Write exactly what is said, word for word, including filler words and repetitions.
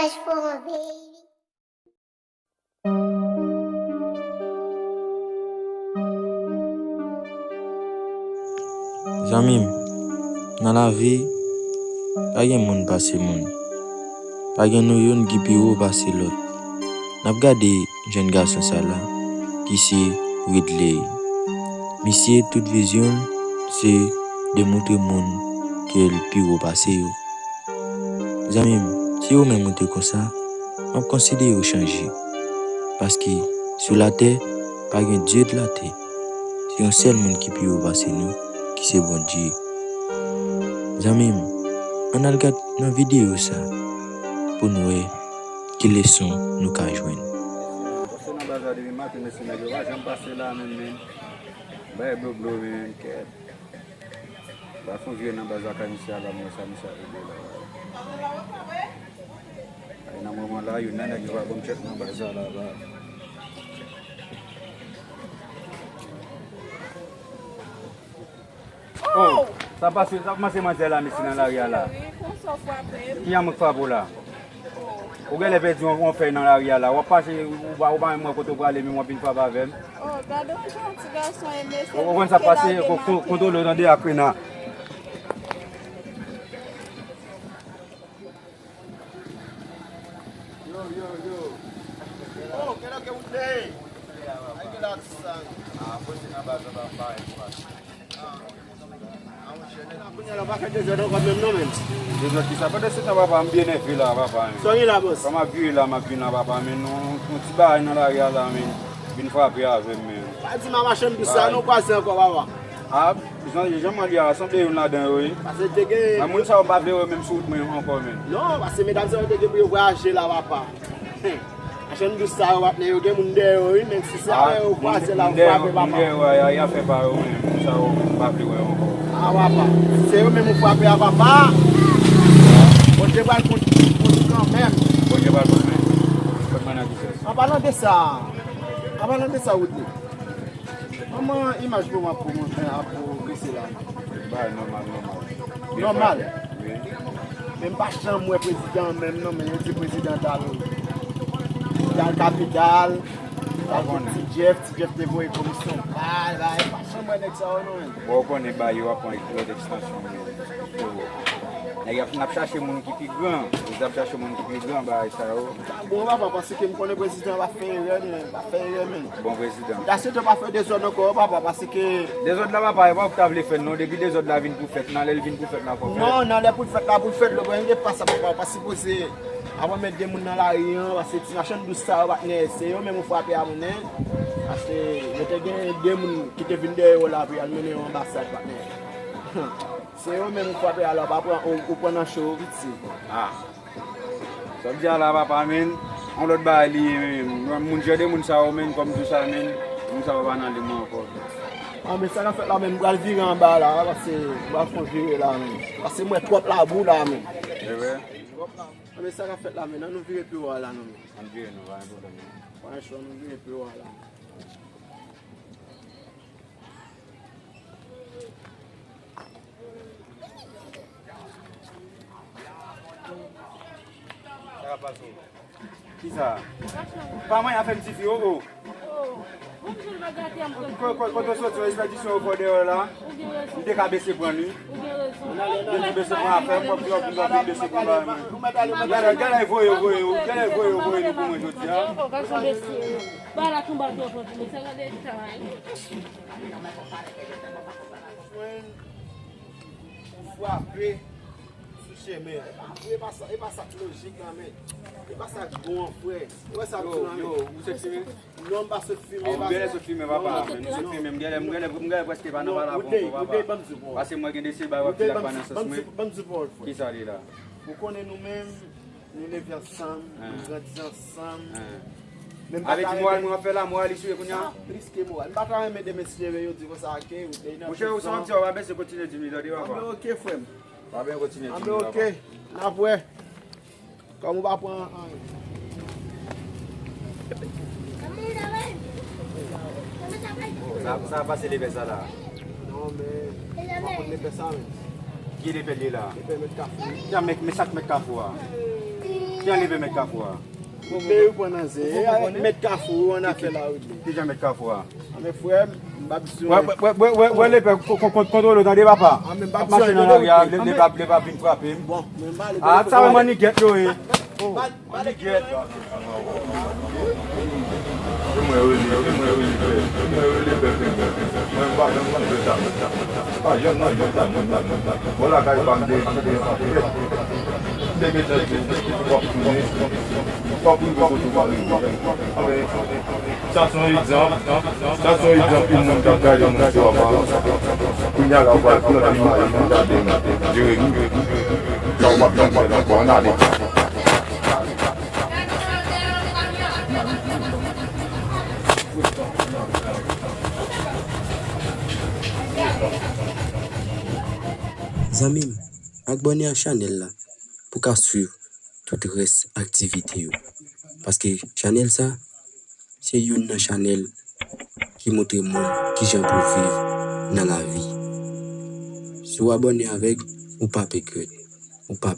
Cash for my baby. Zanmi m, nan lavi, pa gen moun pase moun. Pa gen nou youn ki pi wo pase lòt. N ap gade jèn gason sa la, ki se Widley. Misye, tout vizyon l, se demontre moun ke l pi wo pase yo. Zanmi m, si ou menm ou te konsa, m ap konsidere w chanje. Paske sou latè, pa gen dye de latè. Se yon sèl moun ki pi wo pase nou, ki se Bondye. Zanmi m, ann al gad nan videyo sa pou n wè ki leson nou ka jwenn. Pase nan baz la depi maten, mesye nèg yo pa janm pase la menm, men. Bay bloblo, men, kèt. Ba fon vire nan baz la kay misye a la, mwen sa misye a regle la. Ay, nan moman la, youn nan nèg yo va ban m tchèk nan baz la, la, la. Oh, sa pase, sa kòmanse manzè la, mesye nan lari a la. Ki a mwen k frape w la? Ou genlè pèdi yon, yon fèy nan lari a la. W ap pase, ou pa, ou pa menm wè kote w prale, men w ap vin frape avè m. Oh, gade yon jan ti gason e mesye. Ou konn sa pase, kontwole w tande ak Rena. Yo, yo, yo. Oh, kèlè ke ou te? Ay, kèlè ak sa? Ah, pase nan baz la, pa, pa, pa. Kounye a la, w pa fè dezòd ankò menm non, menn. Dezòd kisa? Pandan se tan, papa, m byen nève la, papa, men. Sa w gen la, bòs? Kòman m ap vire la, m ap vin la, papa, men. Yon, yon ti bagay nan lari a la, men. Vin frape avè m, men. Pa di m a machann dous sa, non, kwaze ankò, papa. A, jan, jan m wè l ye a, sanble youn ladan yo, wi. Paske te gen... Nan moun sa yo, m pa vle wè menm sou wout mwen ankò, men. Non, paske medam sa yo te gen pou yo vwayaje la, papa. Machann dous sa yo, patnè, yo gen moun dèyè yo, wi, men si se avè yo kwaze la, yo frape, papa. Moun dèyè yo, y a, y a fè pa yo, men moun sa yo, m pa vle wè yo ankò. A, papa. Si se yo menm ou frape a, papa. Bondye pral kont, kont ou kanmenm. Bondye pral kont mwen. Kont mwen nan kisa? An palan de sa, an palan de sa, Woodley. Kòman imaj pou mwen ap pwomòte, ap pwogrese la? Bagay nòmal, nòmal. Nòmal? Wi. Men m pa janm wè prezidan an menm non, men yo di prezidan t al, t al kapital, t al jwenn Ti Jeff, Ti Jeff te voye komisyon bay, bay, m pa janm wè nèg sa yo non, men. Bon, ou konnen bagay yo ap pran lòt ekstansyon, men. Nèg y ap, n ap chache moun ki pi gran. Nèg y ap chache moun ki pi gran, bagay sa yo. Bon, papa, paske m konnen prezidan pa fè erè, men, pa fè erè, men. Bon prezidan. M ta swete w pa fè dezòd ankò, papa, paske... Dezòd la, papa, e pa ou ki ta vle fè l, non. Depi dezòd la vin pou fèt, nan lè l vin pou fèt la, fò fè. Non, nan lè pou l fèt la, pou l fèt, le grenn de pa sa, papa, pa sipoze. Avan met de moun nan lari an, paske ti machann dous sa yo, patnè, se yo menm ou frape a, patnè. Paske yo te gen de moun ki te vin dèyè yo la pou y al mennen yo anbasad, patnè. Se yo menm ou frape a la, ou pa pran, ou, ou pran nan cho, ou piti. Ah. Sa w di a la, papa, men, yon lòt bagay li ye, men, moun jan de moun sa yo, men, kòm di sa, men, moun sa yo pa nan li mwen ankò. Ah, men sa k ap fèt la, men, m pral vire anba la, paske m pral fè yon vire la, men. Paske m wè twòp labou la, men. E vre? Twòp labou. Ah, men sa k ap fèt la, men, ann nou vire pi wo a la, non, men. Ann vire, non, pa gen pwoblèm, non. Pa gen cho, ann nou vire pi wo a la, men. Sa ka pase w. Kisa? Pa manyen afè m tifi, oh, oh. Ko-, ko-, kote w soti, yon espedisyon yo fò dèyè w la. M te ka bese pran li. M te bese pran afè m, w ap vin, w ap vin bese pran bagay mwen. Gade, gade, voye, voye, gade, voye, voye li pou mwen jodi a. Ba la tonbe atò pou mwen, sa gade travay. Jwenn ou frape sou chemen an. E pa vre, e pa sa, e pa sa k lojik la, men. E pa sa k bon an, frè. Ou wè sa m di la, men. Yo, ou sot fimen? Non, m pa sot fimen. Ah, ou genlè sot fimen, papa. Non, non, non. M sot fimen, m genlè, m genlè, m genlè prèske pa nan pale avè w ankò, papa. Paske mwen gen de se bagay w ap di la pa nan sans mwen. Ban m di pawòl, frè. Kisa li la? Ou konnen nou menm, nou leve ansanm, nou grandi ansanm. Men m pa ta renmen. Avè di moral mwen ap fè la, moral li sou yo kounye a? Sa plis ke moral. M pa ta renmen demen si yo di konsa ke ou te nan prizon. Monchè, ou sa w ap di a, w pa bezwen kontinye di m li, tande, papa. Anben, oke, frè m. Pa bezwen kontinye di m li, papa. Anben, oke. N ap wè. Kòm ou pa pran anyen. Sa, sa pase lepè sa la. Non, men, ou pa konn lepè sa, men. Ki lepè li la? Lepè mèt kafou. Ki a mèt, men sa k mèt kafou a? Kijan leve mèt kafou a? Ou peye ou pran nan zen. Mèt kafou, ou an afè la, ou di. Kijan mèt kafou a? A, men frè m, m pa bezwen. Wè, wè, wè, wè, wè, lepè, kon-, kon-, kon-, kontwole w, tande, papa. A, men m pa bezwen. M ap mache nan lari a, le, le p ap, le p ap vin frape m. Bon, men m pa ale. A, sa wè mannigèt yo ye. Mannigèt. Mwen rele, mwen rele pèp, mwen rele pèp. Mwen pa janm konn fè sa. Pa janm nan, janm nan, janm nan, janm nan. Bon, lakay pa m te, te, te, te, te, te, te, w ap tounen. Fòk rive kote w pa rive. Sa se yon egzanp. Sa se yon egzanp pou moun k ap gade moun sou aparans. Kounye a la, w pral pran imaje pou gade Jeremi. Sa w p ap janm fè ankò. Ann ale. Zanmi m, abòne a chanèl la pou w ka swiv tout rès aktivite yo. Paske chanèl sa, se youn nan chanèl ki montre moun kijan pou w viv nan lavi. Si w abòne avèk, ou p ap regrèt. Ou p ap